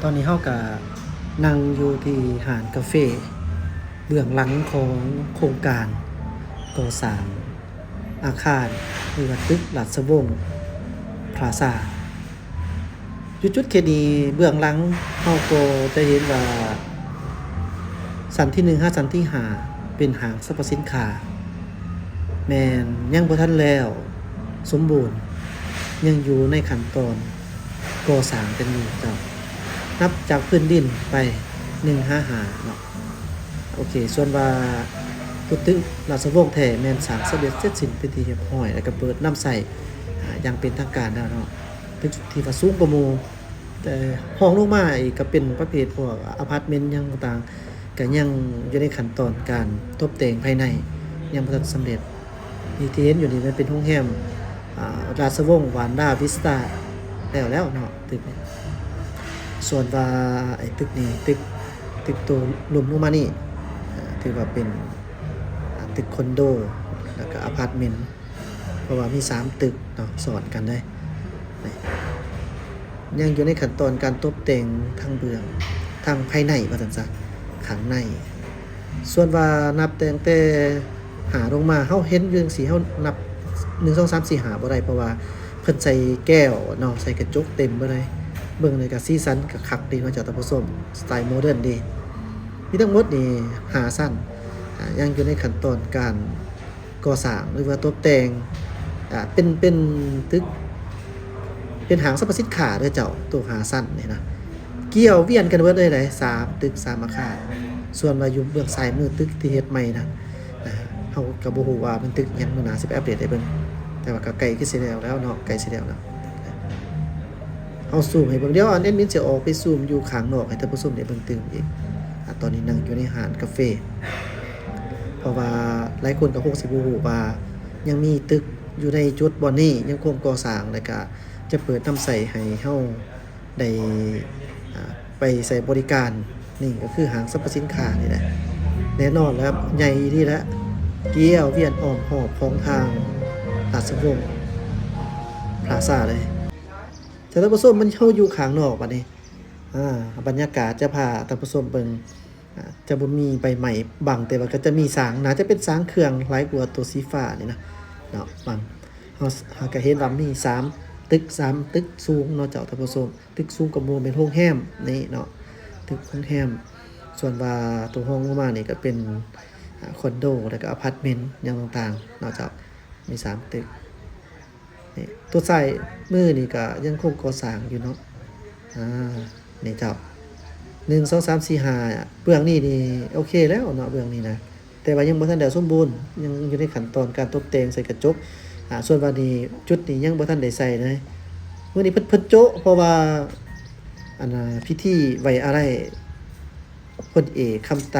ຕອນນີ້ເຮົາກະນັ່ງຢູ່ທີ່ຮ້ານກາເຟ ເບື້ອງຫຼັງຂອງໂຄງການກໍ່ສ້າງອາຄານ ຫຼືວ່າຕຶກລາຊະວົງພລາຊາ. ຢູ່ຈຸດເຂດນີ້ ເບື້ອງຫຼັງເຮົາກໍຈະເຫັນວ່າ ຊັ້ນທີໜຶ່ງຫາຊັ້ນທີຫ້າ ເປັນຫ້າງສັບພະສິນຄ້າ ແມ່ນຍັງບໍ່ທັນແລ້ວສົມບູນ, ຍັງຢູ່ໃນຂັ້ນຕອນກໍ່ສ້າງກັນຢູ່ເຈົ້າ, ນັບຈາກພື້ນດິນໄປ ໜຶ່ງຫາຫ້າເນາະ. ໂອເຄ, ສ່ວນວ່າຕົວຕຶກລາຊະວົງແທ້ແມ່ນສ້າງສຳເລັດເສັດສິ້ນເປັນທີ່ຮຽບຮ້ອຍ ແລ້ວກໍເປີດນຳໃຊ້ ອາ ຢ່າງເປັນທາງການແລ້ວເນາະ. ຕຶກທີ່ວ່າສູງກວ່າໝູ່ ແຕ່ຮອງລົງມາອີກກໍເປັນປະເພດພວກອາພາດເມັນຫຍັງຕ່າງໆ ກໍຍັງຢູ່ໃນຂັ້ນຕອນການຕົບແຕ່ງພາຍໃນ ຍັງບໍ່ທັນສຳເລັດ. ນີ້ທີ່ເຫັນຢູ່ນີ້ມັນເປັນໂຮງແຮມ ອາ ລາຊະວົງວານດາວິສຕາ ແລ້ວແລ້ວເນາະ ຕຶກນີ້. ສ່ວນວ່າໄອ້ຕຶກນີ້ ຕຶກ ຕຶກໂຕລຸ່ມລົງມານີ້ ອາ ຖືວ່າເປັນ ອາ ຕຶກຄອນໂດ ແລ້ວກໍອາພາດເມັນ ເພາະວ່າມີສາມຕຶກເນາະ ຊ້ອນກັນເດ້. ນີ້ ຍັງຢູ່ໃນຂັ້ນຕອນການຕົບແຕ່ງທາງເບື້ອງ ທາງພາຍໃນວ່າຊັ້ນຊະ ຂ້າງໃນ. ສ່ວນວ່ານັບຕັ້ງແຕ່ຫ້າລົງມາ ເຮົາເຫັນຢູ່ຈັ່ງຊີ້ ເຮົານັບ ໜຶ່ງ ສອງ ສາມ ສີ່ ຫ້າ ບໍ່ໄດ້ ເພາະວ່າເພິ່ນໃສ່ແກ້ວເນາະ ໃສ່ກະຈົກເຕັມບໍ່ໄດ້. ເບິ່ງແລ້ວກໍສີສັນກໍຄັກດີເນາະເຈົ້າທ່ານຜູ້ຊົມ ສະໄຕໂມເດີນດີ. ມີທັງໝົດນີ້ຫ້າຊັ້ນ ອາ ຍັງຢູ່ໃນຂັ້ນຕອນການ ກໍ່ສ້າງ ຫຼືວ່າຕົບແຕ່ງ ອາ ເປັນ ເປັນຕຶກ ເປັນຫ້າງສັບພະສິນຄ້າເດີເຈົ້າ. ໂຕຫ້າຊັ້ນນີ້ນະ ກ່ຽວວຽນກັນເບິດເລີຍເດ້ ສາມຕຶກ ສາມອາຄານ. ສ່ວນວ່າຢູ່ເບື້ອງຊ້າຍມື ຕຶກທີ່ເຮັດໃໝ່ນະ ອາ ເຮົາກໍບໍ່ຮູ້ວ່າເປັນຕຶກຫຍັງ ມື້ໜ້າຊິໄປອັບເດດໃຫ້ເບິ່ງ. ແຕ່ວ່າກໍໃກ້ຄືຊິແລ້ວແລ້ວເນາະ ໃກ້ຊິແລ້ວແລ້ວ. ເຮົາຊູມໃຫ້ເບິ່ງ ດຽວອັນແອດມິນຊິອອກໄປຊູມຢູ່ຂ້າງນອກໃຫ້ທ່ານຜູ້ຊົມໄດ້ເບິ່ງຕື່ມອີກ. ອາ ຕອນນີ້ນັ່ງຢູ່ໃນຮ້ານກາເຟ ເພາະວ່າຫຼາຍຄົນກໍຄົງຊິບໍ່ຮູ້ວ່າ ຍັງມີຕຶກຢູ່ໃນຈຸດບ່ອນນີ້ຍັງຄົງກໍ່ສ້າງ ແລ້ວກະຈະເປີດນຳໃຊ້ໃຫ້ເຮົາໄດ້ ອາ ໄປໃຊ້ບໍລິການ. ນີ້ກໍຄືຫ້າງສັບພະສິນຄ້ານີ້ແຫຼະ ແນ່ນອນແລ້ວ ໃຫຍ່ອີ່ຫຼີແຫຼະ ກ່ຽວວຽນອ້ອມຮອບຂອງທາງລາຊະວົງພລາຊາເລີຍ. ແຕ່ທ່ານຜູ້ຊົມ ມັນ ເຮົາຢູ່ຂ້າງນອກບັດນີ້ ອາ ບັນຍາກາດຈະພາທ່ານຜູ້ຊົມເບິ່ງ ອາ ຈະບໍ່ມີໃບໄມ້ບັງ ແຕ່ວ່າກໍຈະມີສາງ ໜ້າຈະເປັນສາງເຄື່ອງຫຼາຍກວ່າຕົວສີຟ້ານີ້ນະເນາະ. ບັງ ເຮົາ ເຮົາກໍເຫັນວ່າມີສາມຕຶກ ສາມຕຶກສູງເນາະເຈົ້າທ່ານຜູ້ຊົມ. ຕຶກສູງກວ່າໝູ່ແມ່ນໂຮງແຮມນີ້ເນາະ ຕຶກໂຮງແຮມ. ສ່ວນວ່າຕົວຮອງລົງມານີ້ກໍເປັນ ອາ ຄອນໂດ ແລ້ວກໍອາພາດເມັນຫຍັງຕ່າງໆເນາະເຈົ້າ. ມີສາມຕຶກ. ນີ້ ຕົວຊ້າຍມືນີ້ກໍຍັງຄົງກໍ່ສ້າງຢູ່ເນາະ. ອາ ນີ້ເຈົ້າ ໜຶ່ງ ສອງ ສາມ ສີ່ ຫ້າ ເບື້ອງນີ້ນີ້ໂອເຄແລ້ວເນາະ ເບື້ອງນີ້ນະ ແຕ່ວ່າຍັງບໍ່ທັນໄດ້ສົມບູນ ຍັງຢູ່ໃນຂັ້ນຕອນການຕົບແຕ່ງໃສ່ກະຈົກ. ອາ ສ່ວນວ່ານີ້ ຈຸດນີ້ຍັງບໍ່ທັນໄດ້ໃສ່ເລີຍ. ມື້ນີ້ເພິ່ນ ເພິ່ນໂຈະ ເພາະວ່າ ອັນນ່າ ພິທີໄວ້ອາໄລ ພົນເອກ ຄຳໄຕ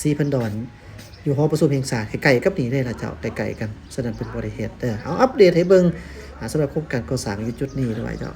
ສີພັນດອນ ຢູ່ຫໍປະຊຸມແຫ່ງຊາດ ໃກ້ໆກັບນີ້ເດ້ລະເຈົ້າ ໃກ້ໆກັນ. ສະນັ້ນເພິ່ນບໍ່ໄດ້ເຮັດເດີ. ເອົາ ອັບເດດໃຫ້ເບິ່ງ ອາ ສຳລັບໂຄງການກໍ່ສ້າງຢູ່ຈຸດນີ້ດ້ວຍເຈົ້າ.